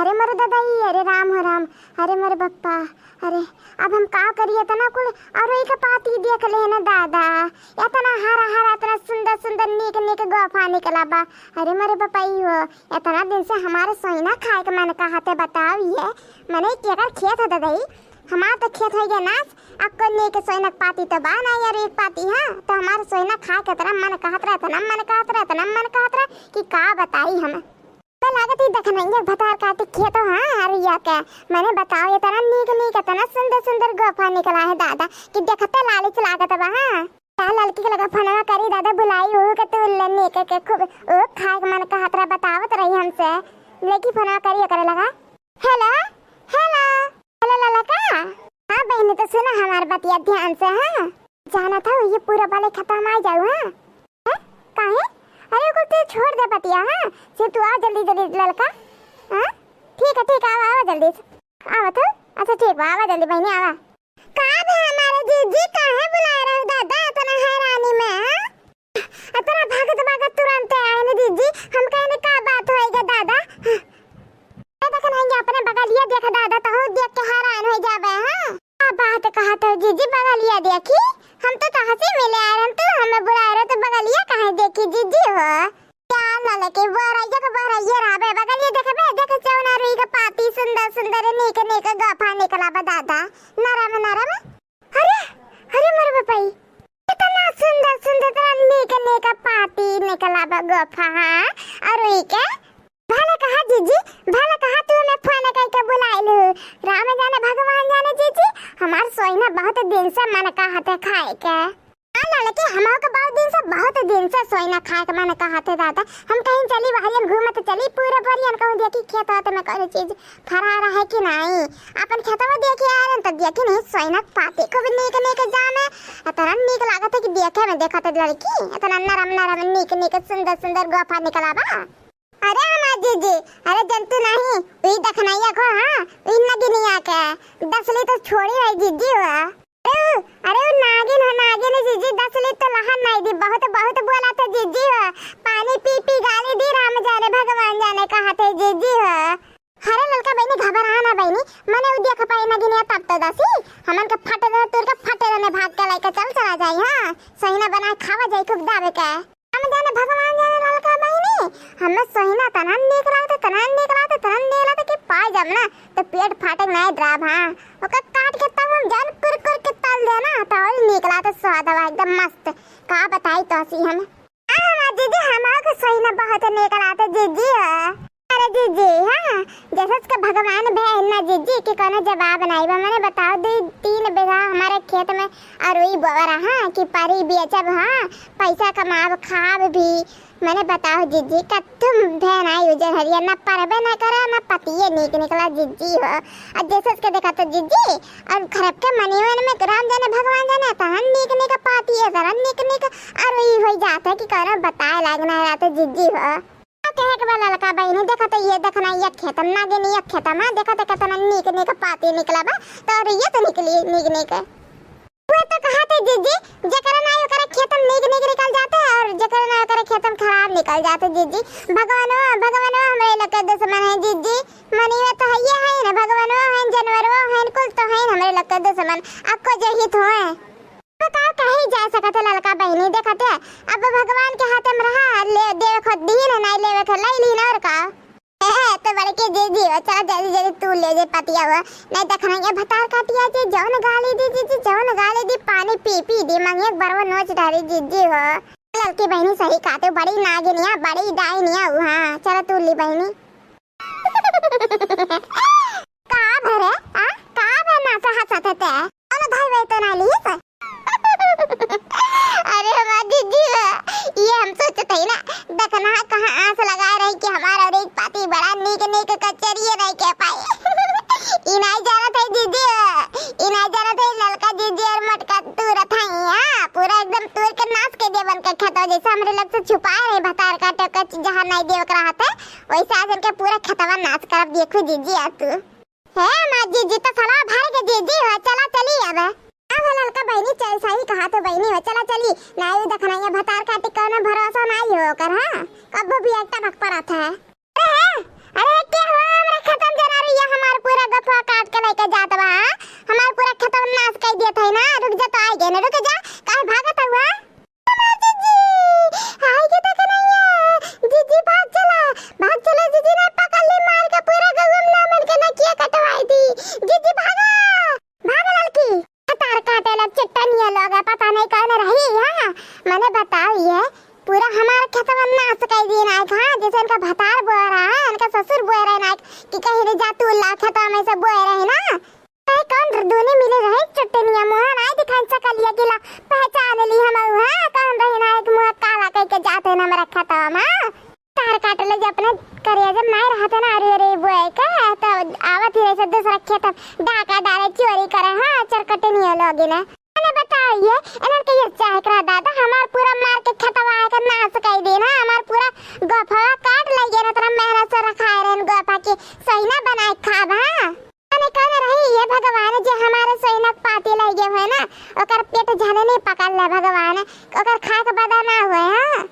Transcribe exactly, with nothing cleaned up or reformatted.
अरे मोरे ददाई, अरे राम हो राम, अरे मोरे बप्पा, अरे अब हम का करी, इतना कुल अरुई के पाती देख लेहे ना दादा, इतना हरा हरा, इतना सुंदर सुंदर नीक नीक गोफा निकला बा। अरे मोरे बप्पा, ई हो, इतना दिन से हमारे सोइना खाए के मन कहत है, बताओ ये, मने केकर खेत है ददाई? हमार तो खेत होइ गया नास, अक्को नीक सोइना के पाती तो बा ना यार, एक पाती, हाँ, तो हमार सोइना खाए के इतना मन कहत रहा, इतना मन कहत रहा, इतना मन कहत रहा कि का बताई हम। तो लागत ही दखनैया भतार काटी खेतो, हाँ, अरुइया के। मने बताओ, इतना नीक नीक, इतना सुंदर सुंदर गोफा निकला है दादा कि देखते लालिच लागत बा, हाँ। का ललकी के लगा फोनवा करी दादा, बुलाई उहू के तू ले नीक के खूब, ओ खाए के मन कहत रहा, बतावत रही हमसे। लड़की फोनवा करी ओकरे लगा। हेलो, हेलो, हेलो ललका। हाँ बहिनी, तो सुना हमार बतिया ध्यान से, हाँ। जानत हौ, ये पूरा वाले खतम आ जाऊ, हाँ। हैं? काहे? अरे ओकर तू छोड़ दे बतिया, हाँ। सिर्फ तू आ जल्दी जल्दी ललका। हाँ? ठीक है, ठीक है, आवा, आवा जल्दी से। आवा तो। अच्छा ठीक बा, आवा जल्दी बहिनी, आवा। का बे हमारे जीजी, काहे बुलाए रहो दादा इतना हैरानी में, हाँ? इतना भागत भागत तुरंत आए न जीजी, हम कहने का बात होएगा दादा? ए, देख नहीं, अपने बगलिया देख दादा, तहु देख के हैरान हो जाबे, हाँ? का बात कहत हो जीजी, बगलिया देखी? हम तो तहसे मिले आए रहन, तू हमें बुलाए रहे तो बगलिया काहे देखी जीजी हो? क्या ललकी बोरैया के बोरैया रहबे, बगलिया देखबे, देख जौन अरुई के पाती सुंदर सुंदर नीक नीक गोफा निकला बा दादा, नरम नरम। अरे, अरे मोर बपई, इतना सुंदर सुंदर, इतना नीक नीक पाती निकला बा गोफा, हाँ, अरुई के। भला कहा जीजी, भला कहा तू हमें फोन करके बुलाइलू। राम जाने भगवान जाने जीजी, हमार सोइना बहुत दिन से मन कहत है खाए के। हाँ ललकी, हमहू के बहुत दिन से, बहुत दिन से सोइना खाए के मन कहत है दादा। हम कहीं चली बहरियन घूमत चली, पूरा बहरियन कहूँ देखी खेत होत में कौनो चीज फरा रहे कि नहीं। अपन खेतवा देखे आ रहे तो देखी नहीं, सोइना के पाती खूब नीक नीक जामे, इतना नीक लागत है कि देखे में, देखत है लड़की, इतना नरम नरम नीक नीक सुंदर सुंदर गोफा निकला बा। अरे हमार जीजी, अरे जंतु नहीं, उही दखनैया को, हाँ, उही नगिनिया के, दसली तो छोड़ी रही जीजी हो। अरे उ, अरे उ नागिन हो, नागिन है जीजी, दसली तो लहन नहीं दी, बहुत, बहुत बोला था जीजी हो, पानी पी पी गाली दी, राम जाने भगवान जाने कहा थे जीजी हो। अरे ललका बहिनी, घबरा ना बहिनी, मने उ देख पाई नगिनिया तब तो दसी, हमन के फटे रहे, तुर के फटे रहे, भाग के लेके चल चला जाई, हाँ, सोइना बना खावा जाई खूब दाबे के। हम जाने भगवान जाने ललका बहिनी, हमें सोइना तना नीक लागत, तना नीक लागत, तना नीक लागत कि पाए जब ना तो पेट फाटे के नहीं डराब, हाँ, ओकर काट के तब हम जान कुर कुर के तल दे ना, तो और नीक लागत, स्वाद आवा एकदम मस्त। का बताई तो हसी हम। आ, हमार जीजी, हमार के सोइना बहुत नीक लागत, जीजी हो। अरे जीजी, हाँ, जैसे के भगवान भे ना जीजी, कि कोनो जवाब नहीं बा। मने बताओ, दू तीन बीघा हमारे खेत में अरुई बोवा रहा, हाँ, कि परी बेचब, हाँ, पैसा कमाब, खाब भी। मने बताओ जीजी, कत्तुम भे नहीं उजर हरिया, ना परबे ना करे, ना पतिये नीक निकला जीजी हो। और जैसे के देखा तो जीजी, और खरब के मनिवन में राम जाने भगवान जाने, तहन नीक नीक पाती है, तहन नीक नीक अरुई हो जात है कि कोनो बताए लायक नहीं रहते जीजी हो। का कहे के बा ललका बहिनी, देखत ये देखना, ये खेतम नागिन, ये खेतम, हाँ, देखत केतना नीक नीक पाती निकला बा, तो अरुइया तो निकली नीक नीक। वे तो कहत है जीजी, जेकरा ना ओकरा खेतम नीक नीक निकल जाते और जेकरा ना ओकरा खेतम खराब निकल जाते जीजी। भगवानो, भगवानो हमरे लोग के दुश्मन है जीजी। मनियो तो हइये है ना, भगवानो है, जानवरो है, कुल तो है हमरे लोग के दुश्मन। अक्को जो हित होए। बताओ, कहीं जा सकत है ललका बहिनी, देखत है, अब भगवान के हाथ में रहा, ले देवे खो दीन, नहीं लेवे खो लई लीन, और का? ए, तो बड़के जीजी हो, चलो जल्दी जल्दी तू ले जे पतिया हो, नहीं देखना ये भतार काटिया जे, जौन गाली दी जीजी, जौन गाली दी, पानी पी पी दी, मंगे एक बरवा नोच डारी जीजी हो। ललकी बहिनी सही कहते, बड़ी नागिनिया, बड़ी डाइनिया हो, हाँ, चलो तू ली बहिनी। का भरे, आ? का भे ना सहत सथते? कौनो भाई भाई तो ना लीस? अरे हमार जीजी हो, ये हम सोचत हई ना, देखना है कहाँ आस लगाए रही कि हमार और एक पाती बड़ा नीक नीक कचरिए नहीं के पाई। ई नहीं जानत है जीजी हो, ई नहीं जानत है ललका जीजी और मोटका तूरत है, हाँ, पूरा एकदम तूर के नाश के दिया बन के खेतवा, जैसे हमरे लोग से छुपाए रही भतार काटे के जहाँ नहीं दिए ओकरा हाथे, वैसे आज इनके पूरा खेतवा नाश करब, देखू जीजी आ तू। हे माँ जीजी, तो सलवा भर के जीजी हो, चला चली अब। का हो ललका बहिनी, चल सही कहा तो बहिनी हो, चला चली। नाई देखना ये भतार काटी कौनो भरोसा नाई हो ओकर, हाँ? कब्बो भी एकटा भक परत है। अरे हे, अरे के हो, हमरा खेतवा में जनावर, ये हमार पूरा गोफवा काट के लेके जात बा, हाँ? हमार पूरा खेतवा नाश कर दिया था ना। रुक जा, तो आइ गए ना, रुक जा, काहे भागत हुआ? हमार जीजी, आइ के देख नहीं है। जीजी भाग चला, भाग चला जीजी, ना पकड़ ली मार के, पूरा गउवा में ना मिल के ना किया कटवाई दी। जीजी भागा, भाग लड़की। तार काटे लग चट्टनिया लोग, पता नहीं कौन रही, हाँ? मने बताओ ये, पूरा हमार खेतवा नाश कर दी ना, हाँ? जैसे इनका भतार बोए रहा है, इनका ससुर बोए रहे ना, कि कहीं रे जा तू ला खेतवा में से बोए रहे ना। ए, कौन र-, दूनी मिले रहे चट्टनिया मुहा ना दिखान सकलिया किला पहचान ली हम, हाँ? कौन रहे ना एक मुहा काला कह के जाते ना हमारा खेतवा में, हाँ? तार काट ले जब अपने करिया जब नाई रहते ना, अरे, अरे, बोए के, तब आवत ही रहे से दूसरा खेत में डाका डारे, चोरी करे, हाँ, चरकटनिया लोगिन। मने बताइए, इन्हन के ये चाहे करा दादा, हमार पूरा मार के खेतवा के नाश कर देना, हमार पूरा गोफवा काट ले गए, इतना मेहनत से रखाए रहन गोफा के, सोइना बनाए खाब, हाँ। मने कौन रही ये भगवान जे हमारे सोइना के पाती ले गए हुए ना, ओकर पेट झने नहीं पकड़ ले भगवान, ओकर खाए के बदा ना हुए, हाँ।